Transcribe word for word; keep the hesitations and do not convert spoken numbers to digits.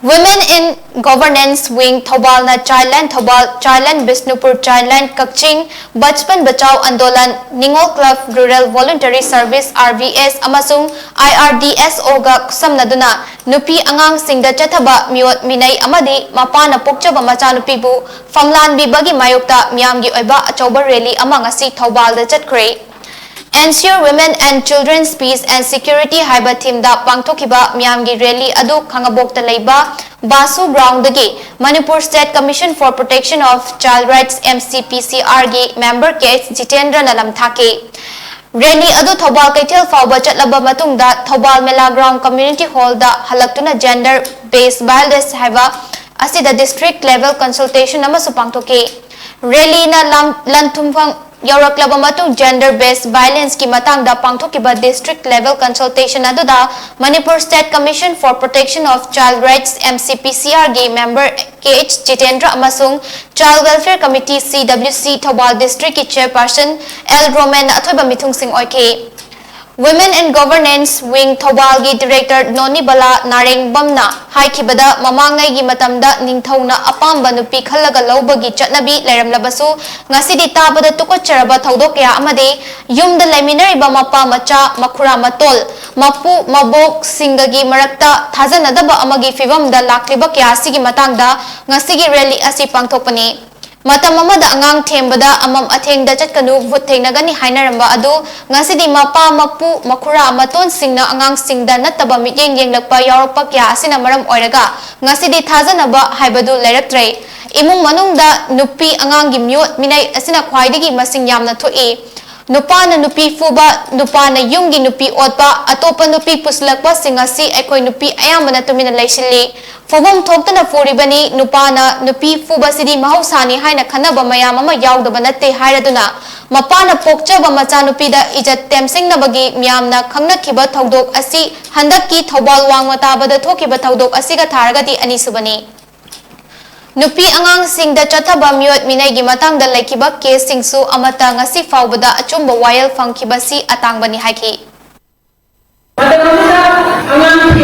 Women in Governance Wing ꯊꯧꯕꯥꯜꯅ Childline Thoubal, Childline Bishnupur, Childline Kakching, Bachpan Bachao Andolan, Ningol Club, Rural Voluntary Service, R V S, ꯑꯃꯁꯨꯡ I R D S O ꯒ ꯈꯨꯠꯁꯝꯅꯗꯨꯅ ꯅꯨꯄꯤ ꯑꯉꯥꯡꯁꯤꯡꯗ ꯆꯠꯊꯕ ꯃꯤꯑꯣꯠ ꯃꯤꯅꯩ ꯑꯃꯗꯤ ꯃꯄꯥꯅ ꯄꯣꯛꯆꯕ ꯃꯆꯥꯅꯨꯄꯤꯕꯨ ꯐꯝꯂꯥꯟꯕꯤꯕꯒꯤ ꯃꯥꯌꯣꯛꯇ ꯃꯤꯌꯥꯝꯒꯤ ꯑꯣꯏꯕ ꯑꯆꯧꯕ rally ꯑꯃ ꯉꯁꯤ ꯊꯧꯕꯥꯜꯗ ꯆꯠꯈ꯭ꯔꯦ꯫ Ensure Women and Children's Peace and Security ꯍꯥꯏꯕ theme ꯗ ꯄꯥꯡꯊꯣꯛꯈꯤꯕ ꯃꯤꯌꯥꯝꯒꯤ rally ꯑꯗꯨ ꯈꯥꯉꯕꯣꯛꯇ ꯂꯩꯕ ꯕꯥꯁꯨ ground ꯗꯒꯤ Manipur State Commission for Protection of Child Rights, M C P C R ꯒꯤ member K H ꯖꯤꯇꯦꯟꯗ꯭ꯔꯅ ꯂꯝꯊꯥꯛꯈꯤ꯫ Rally ꯑꯗꯨ ꯊꯧꯕꯥꯜ ꯀꯩꯊꯦꯜ ꯐꯥꯎꯕ ꯆꯠꯂꯕ ꯃꯇꯨꯡꯗ ꯊꯧꯕꯥꯜ ꯃꯦꯂꯥ ground community hall ꯗ ꯍꯜꯂꯛꯇꯨꯅ gender based violence ꯍꯥꯏꯕ ꯑꯁꯤꯗ district level consultation ꯑꯃꯁꯨ ꯄꯥꯡꯊꯣꯛꯈꯤ꯫ Rally ꯅ ꯂꯝ-, ꯂꯟꯊꯨꯝꯐꯝ ꯌꯧꯔꯛꯂꯕ ꯃꯇꯨꯡ gender based violence ꯀꯤ ꯃꯇꯥꯡꯗ ꯄꯥꯡꯊꯣꯛꯈꯤꯕ district level consultation ꯑꯗꯨꯗ Manipur State Commission for Protection of Child Rights, M C P C R ꯒꯤ member K H ꯖꯤꯇꯦꯟꯗ꯭ꯔ ꯑꯃꯁꯨꯡ Child Welfare Committee, C W C, Thoubal district ꯀꯤ chairperson L ꯔꯣꯃꯦꯟꯅ ꯑꯊꯣꯏꯕ ꯃꯤꯊꯨꯡꯁꯤꯡ ꯑꯣꯏꯈꯤ꯫ Women and Governance Wing ꯊꯧꯕꯥꯜꯒꯤ director ꯅꯣꯅꯤꯕꯂꯥ ꯅꯥꯔꯦꯡꯕꯝꯅ ꯍꯥꯏꯈꯤꯕꯗ, ꯃꯃꯥꯡꯉꯩꯒꯤ ꯃꯇꯝꯗ ꯅꯤꯡꯊꯧꯅ ꯑꯄꯥꯝꯕ ꯅꯨꯄꯤ ꯈꯜꯂꯒ ꯂꯧꯕꯒꯤ ꯆꯠꯅꯕꯤ ꯂꯩꯔꯝꯂꯕꯁꯨ, ꯉꯁꯤꯗꯤ ꯇꯥꯕꯗ ꯇꯨꯀꯠꯆꯔꯕ ꯊꯧꯗꯣꯛ ꯀꯌꯥ ꯑꯃꯗꯤ ꯌꯨꯝꯗ ꯂꯩꯃꯤꯟꯅꯔꯤꯕ ꯃꯄꯥ ꯃꯆꯥ, ꯃꯈꯨꯔꯥ ꯃꯇꯣꯜ, ꯃꯄꯨ ꯃꯕꯣꯛꯁꯤꯡꯒꯒꯤ ꯃꯔꯛꯇ ꯊꯥꯖꯅꯗꯕ ꯑꯃꯒꯤ ꯐꯤꯕꯝꯗ ꯂꯥꯛꯂꯤꯕ ꯀꯌꯥ ꯑꯁꯤꯒꯤ ꯃꯇꯥꯡꯗ ꯉꯁꯤꯒꯤ rally ꯑꯁꯤ ꯄꯥꯡꯊꯣꯛꯄꯅꯤ꯫ ꯃꯇꯝ ꯑꯃꯗ ꯑꯉꯥꯡ ꯊꯦꯝꯕꯗ ꯑꯃꯝ ꯑꯊꯦꯡꯗ ꯆꯠꯀꯅꯨ, ꯚꯨꯠ ꯊꯦꯡꯅꯒꯅꯤ ꯍꯥꯏꯅꯔꯝꯕ ꯑꯗꯨ ꯉꯁꯤꯗꯤ ꯃꯄꯥ, ꯃꯄꯨ, ꯃꯈꯨꯔꯥ, ꯃꯇꯣꯟꯁꯤꯡꯅ ꯑꯉꯥꯡꯁꯤꯡꯗ ꯅꯠꯇꯕ ꯃꯤꯠꯌꯦꯡ ꯌꯦꯡꯂꯛꯄ ꯌꯥꯎꯔꯛꯄ ꯀꯌꯥ ꯑꯁꯤꯅ ꯃꯔꯝ ꯑꯣꯏꯔꯒ ꯉꯁꯤꯗꯤ ꯊꯥꯖꯅꯕ ꯍꯥꯏꯕꯗꯨ ꯂꯩꯔꯛꯇ꯭ꯔꯦ꯫ ꯏꯃꯨꯡ ꯃꯅꯨꯡꯗ ꯅꯨꯄꯤ ꯑꯉꯥꯡꯒꯤ ꯃꯤꯑꯣꯠ ꯃꯤꯅꯩ ꯑꯁꯤꯅ ꯈ꯭ꯋꯥꯏꯗꯒꯤ ꯃꯁꯤꯡ ꯌꯥꯝꯅ ꯊꯣꯛꯏ꯫ ꯅꯨꯄꯥꯅ ꯅꯨꯄꯤ ꯐꯨꯕ, ꯅꯨꯄꯥꯅ ꯌꯨꯝꯒꯤ ꯅꯨꯄꯤ ꯑꯣꯠꯄ, ꯑꯇꯣꯞꯄ ꯅꯨꯄꯤ ꯄꯨꯁꯤꯜꯂꯛꯄꯁꯤꯡ ꯑꯁꯤ ꯑꯩꯈꯣꯏ ꯅꯨꯄꯤ ꯑꯌꯥꯝꯕꯅ ꯇꯨꯃꯤꯟꯅ ꯂꯩꯁꯤꯜꯂꯤ꯫ ꯐꯨꯐꯝ ꯊꯣꯛꯇꯅ ꯐꯨꯔꯤꯕꯅꯤ꯫ ꯅꯨꯄꯥꯅ ꯅꯨꯄꯤ ꯐꯨꯕꯁꯤꯗꯤ ꯃꯍꯧꯁꯥꯅꯤ ꯍꯥꯏꯅ ꯈꯟꯅꯕ ꯃꯌꯥꯝ ꯑꯃ ꯌꯥꯎꯗꯕ ꯅꯠꯇꯦ ꯍꯥꯏꯔꯗꯨꯅ, ꯃꯄꯥꯅ ꯄꯣꯛꯆꯕ ꯃꯆꯥꯅꯨꯄꯤꯗ ꯏꯖꯠ ꯇꯦꯝꯁꯤꯡꯅꯕꯒꯤ ꯃꯤꯌꯥꯝꯅ ꯈꯪꯅꯈꯤꯕ ꯊꯧꯗꯣꯛ ꯑꯁꯤ ꯍꯟꯗꯛꯀꯤ ꯊꯧꯕꯥꯜ ꯋꯥꯡꯃ ꯇꯥꯕꯗ ꯊꯣꯛꯈꯤꯕ ꯊꯧꯗꯣꯛ ꯑꯁꯤꯒ ꯊꯥꯔꯒꯗꯤ ꯑꯅꯤꯁꯨꯕꯅꯤ꯫ ꯅꯨꯄꯤ ꯑꯉꯥꯡꯁꯤꯡꯗ ꯆꯠꯊꯕ ꯃꯤꯑꯣꯠ ꯃꯤꯅꯩꯒꯤ ꯃꯇꯥꯡꯗ ꯂꯩꯈꯤꯕ caseꯁꯤꯡꯁꯨ ꯑꯃꯠꯇ ꯉꯁꯤ ꯐꯥꯎꯕꯗ ꯑꯆꯨꯝꯕ ꯋꯥꯌꯦꯜ ꯐꯪꯈꯤꯕꯁꯤ ꯑꯇꯥꯡꯕꯅꯤ ꯍꯥꯏꯈꯤ꯫ ꯃꯇꯝ ꯑꯃꯗ ꯑꯉꯥꯡ